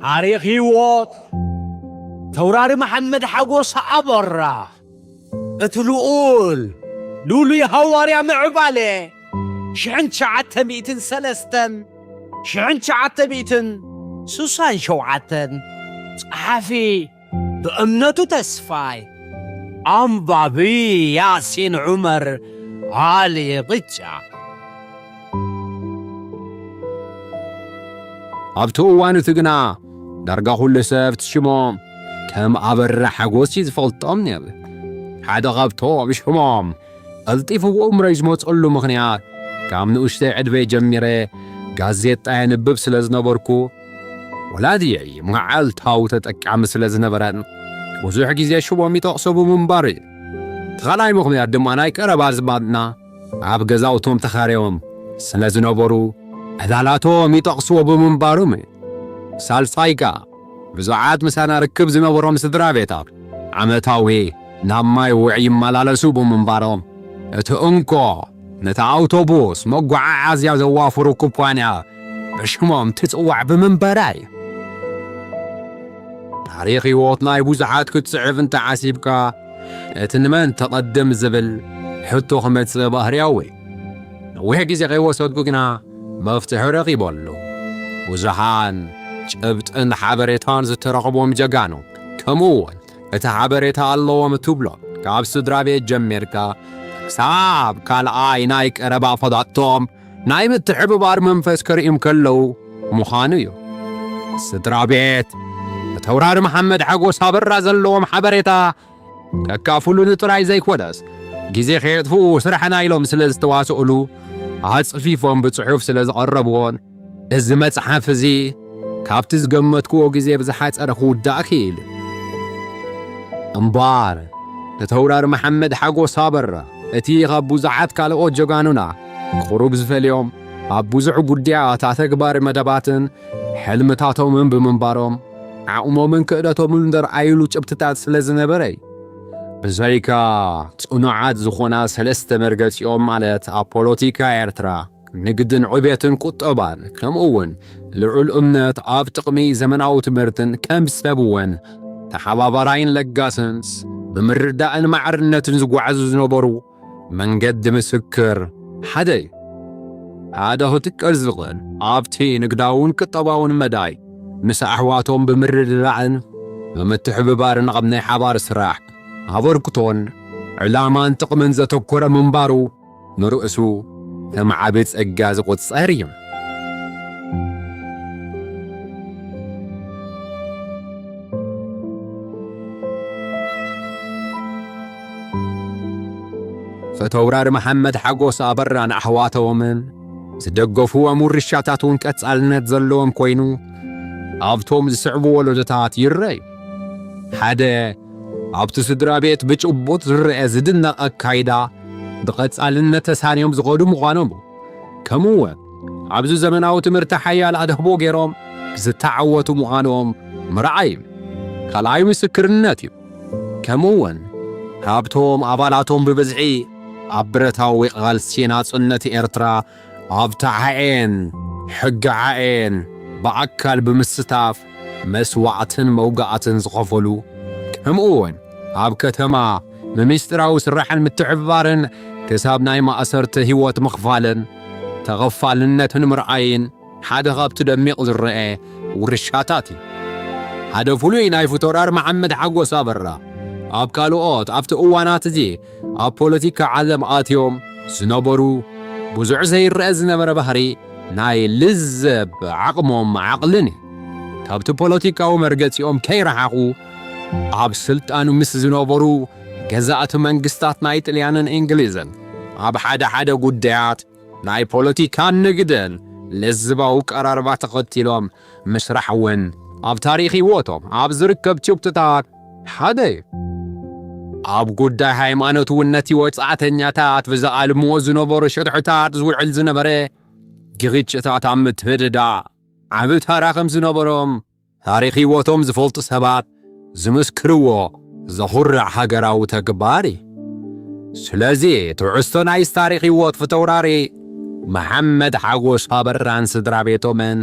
ታሪኽ ህይወት ተውራሪ መሓመድ ሓጎስ ኣበራ። እቲ ልኡል ልኡሉይ ሃዋርያ ምዕባለ ሽሕን ትሽዓተ ሚእትን ሰለስተን ሽሕን ትሽዓተ ሚእትን ስሳን ሸውዓተን። ጸሓፊ ብእምነቱ ተስፋይ። ኣንባቢ ያሲን ዑመር ዓሊ ቅጫ። ኣብቲ እዋን እቲ ግና ዳርጋ ኩሉ ሰብ እቲ ሽሞም ከም ኣበራ ሓጎስ እዩ ዝፈልጦም ነይሩ። ሓደ ካብቶም ሽሞም ቀልጢፉ ብእምሮይ ዝመፀሉ ምኽንያት ካብ ንኡሽተይ ዕድመይ ጀሚረ ጋዜጣ የንብብ ስለ ዝነበርኩ ወላድየይ መዓልታዊ ተጠቃሚ ስለ ዝነበረን ብዙሕ ግዜ ሽሞም ይጠቕሶ ብምንባሩ እዩ። እቲ ካልኣይ ምኽንያት ድማ ናይ ቀረባ ኣዝማድና ኣብ ገዛውቶም ተኻርዮም ስለ ዝነበሩ ዕላላቶም ይጠቕስዎ ብምንባሮም እዩ። ሳልሳይ ከኣ ብዙሓት ምሳና ርክብ ዝነበሮም ስድራ ቤታት ዓመታዊ ናብ ማይ ውዕ ይመላለሱ ብምንባሮም እቲ እንኮ ነታ ኣውቶቡስ መጓዓዓዝያ ዘዋፍሩ ኩባንያ ብሽሞም ትጽዋዕ ብምንበራ እዩ። ታሪኽ ህይወት ናይ ብዙሓት ክትጽሕፍ እንተዓሲብካ እቲ ንመን ተቐድም ዝብል ሕቶ ክመጽእ ባህርያዊ እዩ። ነዊሕ ግዜ ከይወሰድኩ ግና መፍትሒ ረኺበሉ። ብዙሓን ጭብጥን ሓበሬታን ዝተረኽቦም ጀጋኑ ከምኡ እውን እቲ ሓበሬታ ኣለዎም እትብሎ ካብ ስድራ ቤት ጀሚርካ ክሳብ ካልኣይ ናይ ቀረባ ፈዳጥቶም ናይ ምትሕብባር መንፈስ ከርእዮም ከለዉ ምዃኑ እዩ። ስድራ ቤት ብተውራሪ መሓመድ ሓጎስ ኣበራ ዘለዎም ሓበሬታ ከካፍሉኒ ጥራይ ዘይኮነስ ግዜ ከየጥፍኡ ስራሕና ኢሎም ስለ ዝተዋስኡሉ ኣጽፊፎም ብጽሑፍ ስለ ዘቐረብዎን እዚ መጽሓፍ እዚ ካብቲ ዝገመትክዎ ግዜ ብዝሓጸረ ክውዳእ ክኢል። እምበኣር ንተውራሪ መሓመድ ሓጎስ ኣበራ እቲ ካብ ብዙሓት ካልኦት ጀጋኑና ቁሩብ ዝፈልዮም ኣብ ብዙሕ ጉዳያት ኣተግባሪ መደባትን ሕልምታቶምን ብምንባሮም ዓቕሞምን ክእለቶምን ዘርኣዩሉ ጭብትታት ስለ ዝነበረ እዩ። ብዘይካ ጽኑዓት ዝኾና ሰለስተ መርገጺኦም ማለት ኣብ ፖለቲካ ኤርትራ ንግድን ዕቤትን ቁጠባን ከምኡ እውን ልዑል እምነት ኣብ ጥቕሚ ዘመናዊ ትምህርትን ከም ሰብ እውን ተሓባባራይን ለጋስን ብምርዳእን ማዕርነትን ዝጓዓዙ ዝነበሩ መንገዲ ምስክር ሓደ እዩ። ሓደ ክጥቀስ ዝኽእል ኣብቲ ንግዳውን ቁጠባውን መዳይ ምስ ኣሕዋቶም ብምርድዳእን ብምትሕብባርን ኣብ ናይ ሓባር ስራሕ ኣበርክቶን ዕላማን ጥቕምን ዘተኮረ ምንባሩ ንርእሱ ከም ዓቢ ጸጋ ዝቑጸር እዩ። ፈተውራሪ መሓመድ ሓጎስ ኣበራን ኣሕዋቶምን ዝደገፍዎም ውርሻታት እውን ቀጻልነት ዘለዎም ኮይኑ ኣብቶም ዝስዕቡ ወለዶታት ይረኣዩ። ሓደ ኣብቲ ስድራ ቤት ብጭቡጥ ዝረአ ዝድነቕ ኣካይዳ ብቐጻልነት ተሳንዮም ዝኸዱ ምዃኖም እዩ። ከምኡ እውን ኣብዚ ዘመናዊ ትምህርቲ ሓያል ኣድህቦ ገይሮም ዝተዓወቱ ምዃኖም ምርኣይ እዩ። ካልኣይ ምስክርነት እዩ። ከምኡ እውን ካብቶም ኣባላቶም ብብዝሒ ኣብ ብረታዊ ቃልሲ ናጽነት ኤርትራ ኣብቲ ዓኤን ሕጊ ዓኤን ብኣካል ብምስታፍ መስዋዕትን መውጋእትን ዝኸፈሉ ከምኡ እውን ኣብ ከተማ ንምስጢራዊ ስራሕን ምትሕብባርን ክሳብ ናይ ማእሰርቲ ህይወት ምኽፋልን ተኸፋልነትን ምርኣይን ሓደ ካብቲ ደሚቕ ዝረአ ውርሻታት እዩ። ሓደ ፍሉይ ናይ ፊተውራሪ መሓመድ ሓጎስ ኣበራ ኣብ ካልኦት ኣብቲ እዋናት እዚ ኣብ ፖለቲካ ዓለም ኣትዮም ዝነበሩ ብዙሕ ዘይረአ ዝነበረ ባህሪ ናይ ልዘብ ዓቕሞም ዓቕልን እዩ። ካብቲ ፖለቲካዊ መርገጺኦም ከይረሓቑ ኣብ ስልጣኑ ምስ ዝነበሩ ገዛእቲ መንግስታት ናይ ጥልያንን እንግሊዝን ኣብ ሓደ ሓደ ጉዳያት ናይ ፖለቲካን ንግድን ልዝባዊ ቀራርባ ተኸቲሎም ምስራሕ እውን ኣብ ታሪኽ ህይወቶም ኣብ ዝርከብ ጭብጥታት ሓደ እዩ። ኣብ ጉዳይ ሃይማኖት እውን ነቲ ወጻእተኛታት ብዝኣልምዎ ዝነበሩ ሽርሕታት ዝውዕል ዝነበረ ግጭታት ኣብ ምትህድዳእ ዓቢ ታራ ከም ዝነበሮም ታሪኽ ህይወቶም ዝፈልጡ ሰባት ዝምስክርዎ ዘኹርዕ ሃገራዊ ተግባር እዩ። ስለዚ ትሕዝቶ ናይ ታሪኽ ህይወት ፊተውራሪ መሓመድ ሓጎስ ኣበራን ስድራ ቤቶምን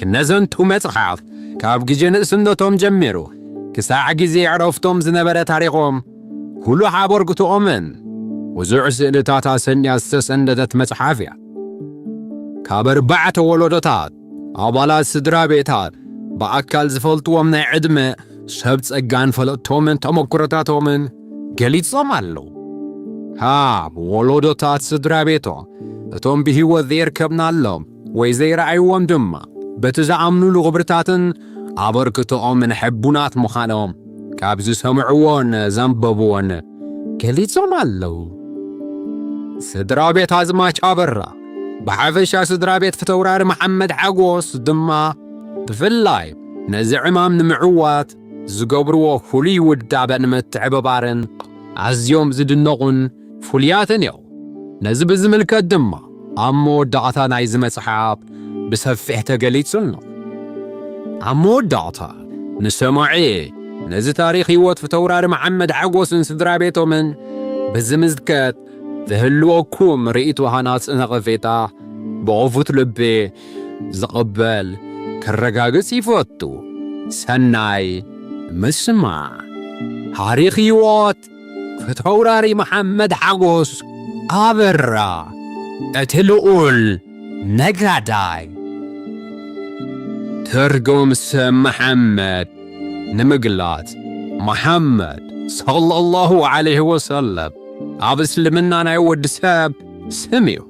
ክነዘንቱ መጽሓፍ ካብ ግዜ ንእስነቶም ጀሚሩ ክሳዕ ግዜ ዕረፍቶም ዝነበረ ታሪኾም፣ ኩሉ ሓበርግትኦምን ብዙሕ ስእልታት ኣሰንያ ዝተሰነደት መጽሓፍ እያ። ካብ ኣርባዕተ ወለዶታት ኣባላት ስድራ ቤታት ብኣካል ዝፈልጥዎም ናይ ዕድመ ሰብ ጸጋን ፈለጥቶምን ተመክሮታቶምን ገሊጾም ኣለዉ። ካብ ወለዶታት ስድራ ቤቶም እቶም ብህይወት ዘይርከብናሎም ወይ ዘይረኣይዎም ድማ በቲ ዝኣምኑሉ ክብርታትን ኣበርክቶኦምን ሕቡናት ምዃኖም ካብ ዝሰምዕዎን ዘንበብዎን ገሊጾም ኣለዉ። ስድራ ቤት ኣዝማች ኣበራ ብሓፈሻ ስድራ ቤት ፊተውራሪ መሓመድ ሓጎስ ድማ ብፍላይ ነዚ ዕማም ንምዕዋት ዝገብርዎ ፍሉይ ውዳበን ምትዕብባርን ኣዝዮም ዝድነቑን ፍሉያትን እዮም። ነዚ ብዝምልከት ድማ ኣብ መወዳእታ ናይዚ መጽሓፍ ብሰፊሕ ተገሊጹ ኣሎ። ኣብ መወዳእታ ንሰማዒ ነዚ ታሪኽ ህይወት ፊተውራሪ መሓመድ ሓጎስን ስድራ ቤቶምን ብዝምልከት ዝህልወኩም ርእይቶ ሃናጺ ነቐፌታ ብኽፉት ልቢ ዝቕበል ከረጋግጽ ይፈቱ። ሰናይ ምስማዕ። ታሪኽ ህይወት ፊተውራሪ መሓመድ ሓጎስ ኣበራ፣ እቲ ልኡል ነጋዳይ። ትርጉም ስም መሓመድ ንምግላጽ፣ መሓመድ ሰለላሁ ዐለይሂ ወሰለም ኣብ እስልምና ናይ ወዲ ሰብ ስም እዩ።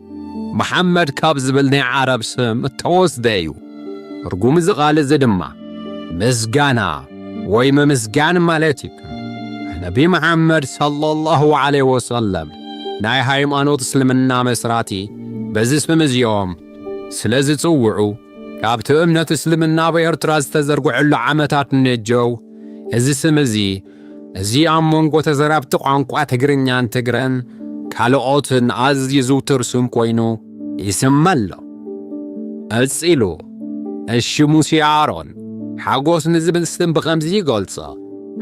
መሓመድ ካብ ዝብል ናይ ዓረብ ስም እተወስደ እዩ። ትርጉም እዚ ቃል እዚ ድማ ምስጋና ወይ ምምስጋን ማለት እዩ። ነቢ መሓመድ ሰለላሁ ዐለይሂ ወሰለም ናይ ሃይማኖት እስልምና መስራቲ በዚ ስም እዚኦም ስለ ዝጽውዑ፣ ካብቲ እምነት እስልምና ኣብ ኤርትራ ዝተዘርግሐሉ ዓመታት ነጀው፣ እዚ ስም እዚ፣ እዚ ኣብ መንጎ ተዘራብቲ ቋንቋ ትግርኛን ትግረን ካልኦትን ኣዝዩ ዝውቱር ስም ኮይኑ ይስመ ኣሎ። ቀጺሉ፣ እሺ ሙሴ ኣሮን፣ ሓጎስ ንዝብል ስም ብኸምዚ ይገልጾ።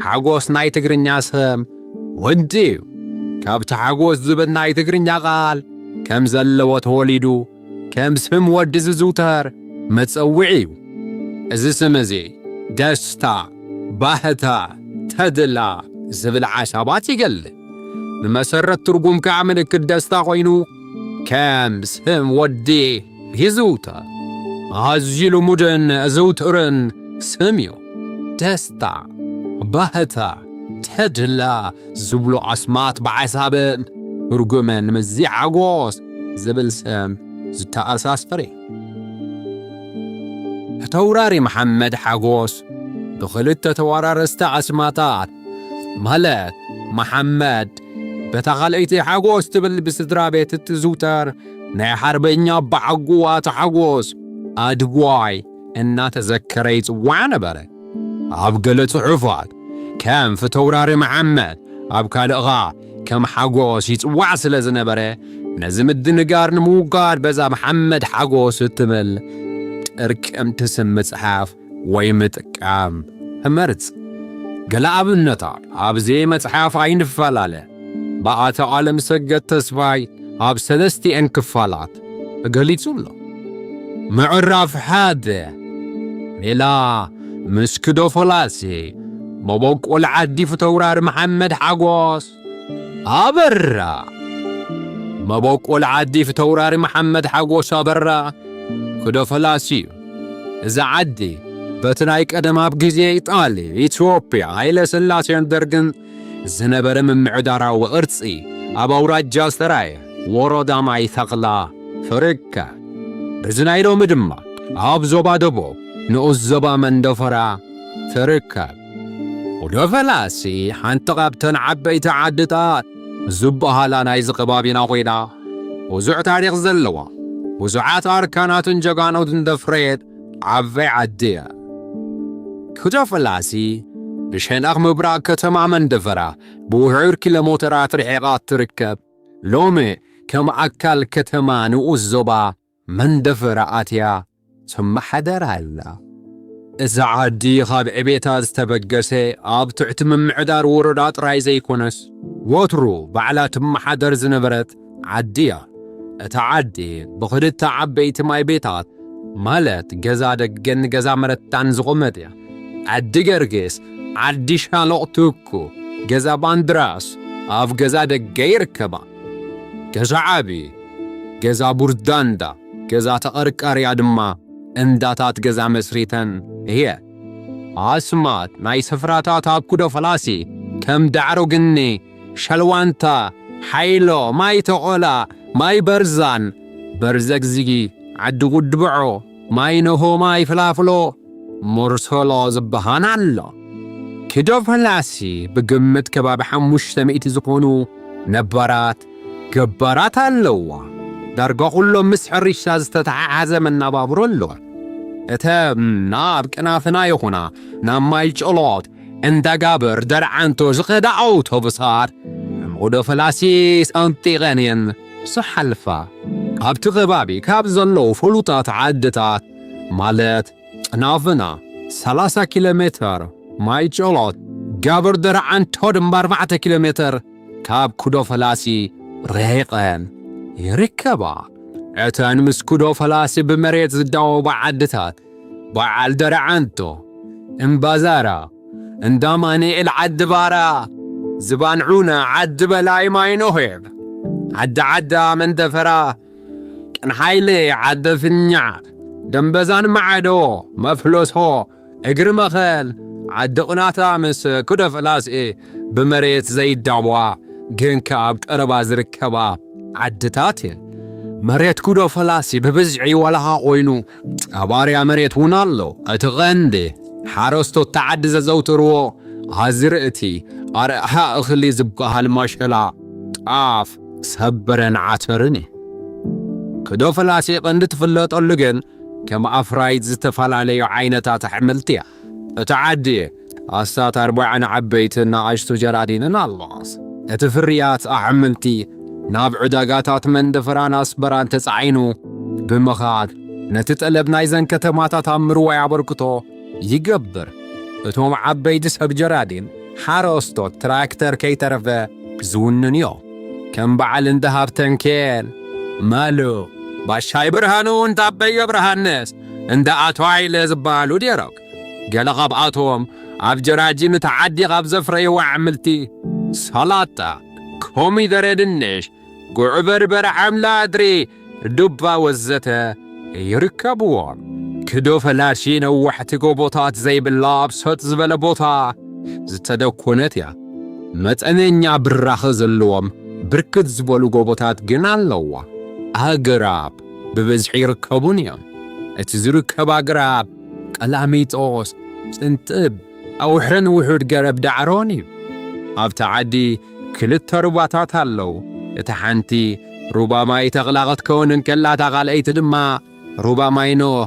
ሓጎስ ናይ ትግርኛ ስም ወዲ እዩ። ካብቲ ሓጎስ ዝብል ናይ ትግርኛ ቃል ከም ዘለዎ ተወሊዱ፣ ከም ስም ወዲ ዝዝውተር መጸውዒ እዩ። እዚ ስም እዚ ደስታ፣ ባህታ፣ ተድላ ዝብል ሓሳባት ይገልጽ። ብመሰረት ትርጉም ከኣ ምልክት ደስታ ኮይኑ፣ ከም ስም ወዲ ይዝውተር። ኣዝዩ ልሙድን ዝውቱርን ስም እዩ። ደስታ፣ ባህታ፣ ተድላ ዝብሉ ኣስማት ብሓሳብን ትርጉምን ምስዚ ሓጎስ ዝብል ስም ዝተኣሳሰር እዩ። ፊተውራሪ መሓመድ ሓጎስ ብኽልተ ተወራረስቲ ኣስማታት፣ ማለት መሓመድ በታ ካልኣይቲ ሓጎስ ትብል ብስድራ ቤት እትዝውተር ናይ ሓርበኛ ኣባዓጉዋት ሓጎስ ኣድጓይ እናተዘከረ ይጽዋዕ ነበረ። ኣብ ገለ ጽሑፋት ከም ፊተውራሪ መሓመድ፣ ኣብ ካልእኻ ከም ሓጎስ ይጽዋዕ ስለ ዝነበረ፣ ነዚ ምድንጋር ንምውጋድ በዛ መሓመድ ሓጎስ እትብል ጥርቅምቲ ስም ምጽሓፍ ወይ ምጥቃም እመርጽ። ገለ ኣብነታት ኣብዚ መጽሓፍ ኣይንፈላለ። ብኣቶ ኣለምሰገድ ተስፋይ ኣብ ሰለስቲኤን ክፋላት ተገሊጹ ኣሎ። ምዕራፍ ሓደ፣ ሜላ ምስ ክዶ ፈላሲ፣ መበቆል ዓዲ ፊተውራሪ መሓመድ ሓጎስ ኣበራ። መበቆል ዓዲ ፊተውራሪ መሓመድ ሓጎስ ኣበራ ክዶ ፈላሲ እዩ። እዚ ዓዲ በቲ ናይ ቀደም ኣብ ግዜ ኢጣሊ፣ ኢትዮጵያ፣ ሃይለ ስላሴን ደርግን ዝነበረ ምምዕዳራዊ ቅርጺ ኣብ ኣውራጃ ሰራየ ወረዳ ማይ ተኽላ ትርከብ። በዚ ናይ ሎሚ ድማ ኣብ ዞባ ደቡብ ንኡስ ዞባ መንደፈራ ትርከብ። ክዶ ፈላሲ ሓንቲ ካብተን ዓበይቲ ዓድታት ዝበሃላ ናይዚ ከባቢና ኮይና፣ ብዙሕ ታሪኽ ዘለዋ፣ ብዙሓት ኣርካናትን ጀጋኑትን ዘፍረየት ዓባይ ዓዲ እያ። ክዶ ፈላሲ ብሸነኽ ምብራቕ ከተማ መንደፈራ ብውሑድ ኪሎ ሜተራት ርሒቓ ትርከብ። ሎሚ ከም ኣካል ከተማ ንኡስ ዞባ መንደፈራ ኣትያ ትመሓደር ኣላ። እዛ ዓዲ ካብ ዕቤታ ዝተበገሰ ኣብ ትሕቲ ምምዕዳር ወረዳ ጥራይ ዘይኮነስ፣ ወትሩ ባዕላ ትመሓደር ዝነበረት ዓዲ እያ። እታ ዓዲ ብኽልተ ዓበይቲ ማይ ቤታት፣ ማለት ገዛ ደገን ገዛ መረታን ዝቖመት እያ። ዓዲ ገርግስ፣ ዓዲ ሻሎቕ ትኩ፣ ገዛ ባንድራስ ኣብ ገዛ ደገ ይርከባ። ገዛ ዓቢ፣ ገዛ ቡርዳንዳ፣ ገዛ ተቐርቃርያ ድማ እንዳታት ገዛ መስሪተን እየ። ኣስማት ናይ ስፍራታት ኣብ ኩዶ ፈላሲ ከም ዳዕሮ ግኒ፣ ሸልዋንታ፣ ሓይሎ፣ ማይ ተቖላ፣ ማይ በርዛን፣ በርዘግዝጊ፣ ዓዲ ጉድብዖ፣ ማይ ነሆ፣ ማይ ፍላፍሎ፣ ሞርሶሎ ዝበሃን ኣሎ። ክዶ ፈላሲ ብግምት ከባቢ ሓሙሽተ ሚእቲ ዝኾኑ ነባራት ገባራት ኣለዋ። ዳርጋ ኩሎም ምስ ሕርሻ ዝተተሓሓዘ መናባብሮ ኣለዋ። እተ ናብ ቅናፍና ይኹና ናብ ማይ ጨሎት እንዳጋብር ደርዓንቶ ዝኸዳ ኣውቶቡሳት እምጉዶ ፈላሲ ሰንጢቐን እየን ዝሓልፋ። ኣብቲ ከባቢ ካብ ዘለዉ ፍሉጣት ዓድታት ማለት ቅናፍና ሰላሳ ኪሎ ሜተር፣ ማይ ጨሎት፣ ጋብር ደርዓንቶ ድማ ኣርባዕተ ኪሎ ሜተር ካብ ኩዶ ፈላሲ ርሒቐን ይርከባ። እተን ምስ ኩዶ ፈላሲ ብመሬት ዝዳወባ ዓድታት በዓል ደርዓንቶ፣ እምባዛራ፣ እንዳ ማንኤል፣ ዓዲ ባራ፣ ዝባን ዑና፣ ዓዲ በላይ፣ ማይ ኖሄብ፣ ዓዲ ዓዳ፣ መንደፈራ፣ ቅን ሓይሊ፣ ዓዲ ፍኛዕ፣ ደምበዛን ማዕዶ፣ መፍለሶ፣ እግሪ መኸል፣ ዓዲ ቁናታ ምስ ኩዶ ፈላሲ ብመሬት ዘይዳዋ ግን ከኣ ኣብ ቀረባ ዝርከባ ዓድታት እየን። መሬት ኩዶ ፈላሲ ብብዝሒ ወላኻ ኮይኑ ጠባርያ መሬት እውን ኣሎ። እቲ ቐንዲ ሓረስቶት ተዓዲ ዘዘውትርዎ ኣዝርእቲ ኣርኣሓ እኽሊ ዝበሃል ማሸላ፣ ጣፍ፣ ሰበረን ዓተርን እዩ። ክዶ ፈላሲ ቐንዲ ትፍለጠሉ ግን ከም ኣፍራይት ዝተፈላለዩ ዓይነታት ኣሕምልቲ እያ። እቲ ዓዲ ኣስታት ኣርባዕተ ዓበይትን ንኣሽቱ ጀራዲንን ኣለዋስ። እቲ ፍርያት ኣሕምልቲ ናብ ዕዳጋታት መንደፈራን ኣስበራን ተጻዒኑ ብምኻድ ነቲ ጠለብ ናይዘን ከተማታት ኣብ ምርዋይ ኣበርክቶ ይገብር። እቶም ዓበይቲ ሰብ ጀራዲን ሓረስቶት ትራክተር ከይተረፈ ዝውንን እዮም። ከም በዓል እንዳ ሃብተንኬል፣ መሉ፣ ባሻይ ብርሃኑ፣ እንዳ ኣበዮ ብርሃንስ፣ እንዳ ኣቶ ሃይለ ዝበሃሉ ዲሮግ። ገለ ካብኣቶም ኣብ ጀራጂን እቲ ዓዲ ካብ ዘፍረይዎ ኣሕምልቲ ሰላጣ፣ ኮሚደረ፣ ድንሽ፣ ጉዕ በርበረ፣ ሓምላ ኣድሪ፣ ዱባ ወዘተ ይርከብዎም። ክዶ ፈላሲ ነዋሕቲ ጎቦታት ዘይብላ ኣብ ሰጥ ዝበለ ቦታ ዝተደኮነት እያ። መጠነኛ ብራኸ ዘለዎም ብርክት ዝበሉ ጎቦታት ግን ኣለዋ። ኣግራብ ብብዝሒ ይርከቡን እዮም። እቲ ዝርከብ ኣግራብ ቀላሚጦስ፣ ጽንጥብ፣ ኣውሕን ውሑድ ገረብ ዳዕሮን እዩ። ኣብቲ ዓዲ ክልተ ሩባታት ኣለዉ። እታ ሓንቲ ሩባ ማይ ተኽላ ክትከውን እንከላ፣ እታ ካልኣይቲ ድማ ሩባ ማይ ኖህ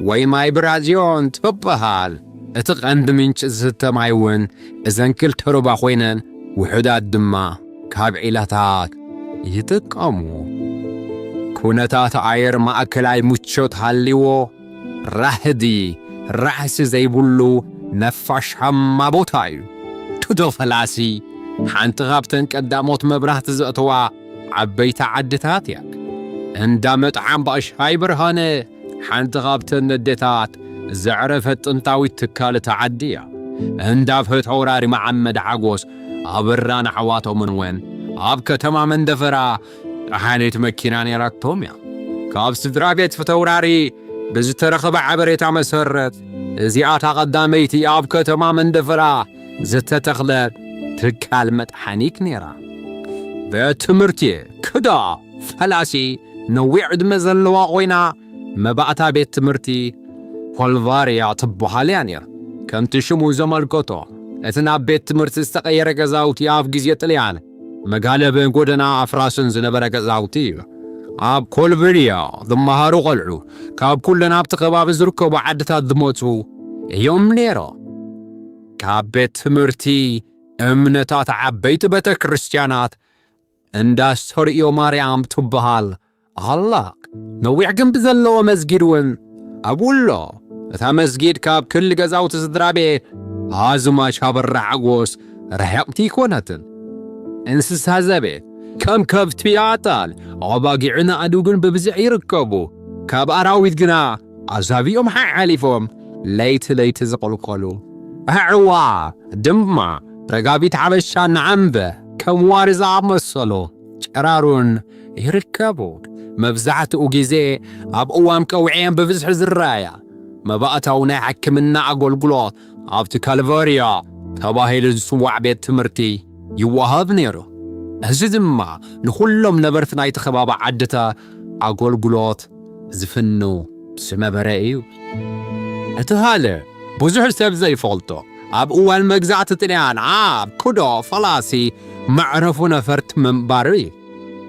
ወይ ማይ ብራዝዮን ትበሃል። እቲ ቀንዲ ምንጪ ዝስተ ማይ እውን እዘን ክልተ ሩባ ኮይነን፣ ውሑዳት ድማ ካብ ዒላታት ይጥቀሙ። ኩነታት ኣየር ማእከላይ ምቾት ሃልይዎ፣ ራህዲ ራሕሲ ዘይብሉ ነፋሻማ ቦታ እዩ። ቱዶ ፈላሲ ሓንቲ ካብተን ቀዳሞት መብራህቲ ዘእተዋ ዓበይቲ ዓድታት እያ። እንዳ መጥዓም ባሻይ ብርሃነ ሓንቲ ካብተን ነዴታት ዘዕረፈት ጥንታዊት ትካል እታ ዓዲ እያ። እንዳ ፈተውራሪ መዓመድ ሓጎስ ኣበራን ኣሕዋቶምን እውን ኣብ ከተማ መንደፈራ ጠሓኒት መኪና ነይራቶም እያ። ካብ ስድራ ቤት ፈተውራሪ ብዝተረኸበ ሓበሬታ መሰረት፣ እዚኣታ ቀዳመይቲ ኣብ ከተማ መንደፈራ ዝተተኽለት ትካል መጥሓኒት ነይራ። ቤት ትምህርቲ ክዳ ፈላሲ ነዊሕ ዕድመ ዘለዋ ኮይና፣ መባእታ ቤት ትምህርቲ ኮልቫርያ ትበሃል እያ ነይራ። ከምቲ ሽሙ ዘመልከቶ፣ እቲ ናብ ቤት ትምህርቲ ዝተቐየረ ገዛውቲ ኣብ ግዜ ጥልያን መጋለብን ጎደና ኣፍራስን ዝነበረ ገዛውቲ እዩ። ኣብ ኮልቪርያ ዝመሃሩ ቆልዑ ካብ ኩለን ኣብቲ ከባቢ ዝርከቡ ዓድታት ዝመጹ እዮም ነይሮም። ካብ ቤት ትምህርቲ እምነታት ዓበይቲ ቤተ ክርስቲያናት እንዳ ስተርእዮ ማርያም ትበሃል ኣላ። ነዊሕ ግንቢ ዘለዎ መስጊድ እውን ኣብኡ ኣሎ። እታ መስጊድ ካብ ክሊ ገዛውቲ ስድራ ቤት ኣዝማች ኣበራ ሓጎስ ርሕቕቲ ኣይኮነትን። እንስሳ ዘቤት ከም ከብቲ፣ ኣጣል፣ ኣባጊዕን ኣእዱግን ብብዝሒ ይርከቡ። ካብ ኣራዊት ግና ኣዛብኦም ሓሓሊፎም ለይቲ ለይቲ ዝቕልቀሉ ኣዕዋ ድማ ረጋቢት ሓበሻ ንዓምበ ከም ዋሪ ዝኣመሰሉ ጨራሩን ይርከቡ። መብዛሕትኡ ግዜ ኣብ እዋን ቀውዒ እየን ብብዝሒ ዝረኣያ። መባእታዊ ናይ ሕክምና ኣገልግሎት ኣብቲ ካልቨርያ ተባሂሉ ዝጽዋዕ ቤት ትምህርቲ ይወሃብ ነይሩ። እዚ ድማ ንኹሎም ነበርቲ ናይቲ ከባቢ ዓድታት ኣገልግሎት ዝፍኑ ዝነበረ እዩ። እቲ ካልእ ብዙሕ ሰብ ዘይፈልጦ፣ ኣብ እዋን መግዛእቲ ጥልያን ኣብ ኩዶ ፈላሲ መዕረፉ ነፈርቲ ምንባሩ እዩ።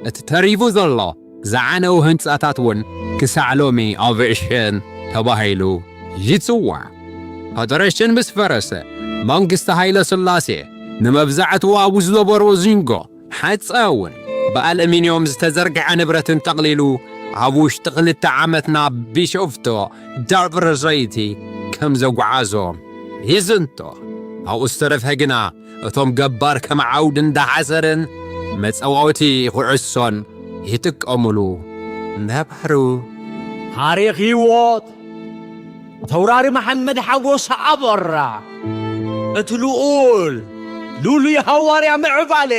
እቲ ተሪፉ ዘሎ ዝዓነው ህንጻታት እውን ክሳዕ ሎሚ ኣቪኤሽን ተባሂሉ ይጽዋዕ። ፈደረሽን ምስ ፈረሰ መንግስቲ ሃይለ ስላሴ ንመብዛዕቱ ኣብኡ ዝነበሩ ዚንጎ ሓፀ እውን ብኣልሚንዮም ዝተዘርግሐ ንብረትን ጠቕሊሉ ኣብ ውሽጢ ክልተ ዓመት ናብ ቢሾፍቶ ደብረ ዘይቲ ከም ዘጓዓዞ ይዝንቶ። ኣብኡ ዝተረፈ ግና እቶም ገባር ከም ዓውዲ እንዳሓሰርን መጸዋወቲ ኩዕሶን ይጥቀሙሉ ነበሩ። ታሪኽ ህይወት ተውራሪ መሓመድ ሓጎስ ኣበራ እቲ ልኡል ሉሉይ ሃዋርያ ምዕባለ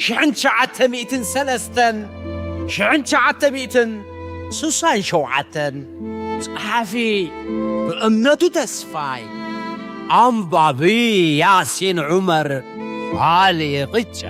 ሽሕን ትሽዓተ ሚእትን ሰለስተን ሽሕን ትሽዓተ ሚእትን ስሳን ሸውዓተን ጸሓፊ ብእምነቱ ተስፋይ ኣንባቢ ያሲን ዑመር ባሊ ቅጫ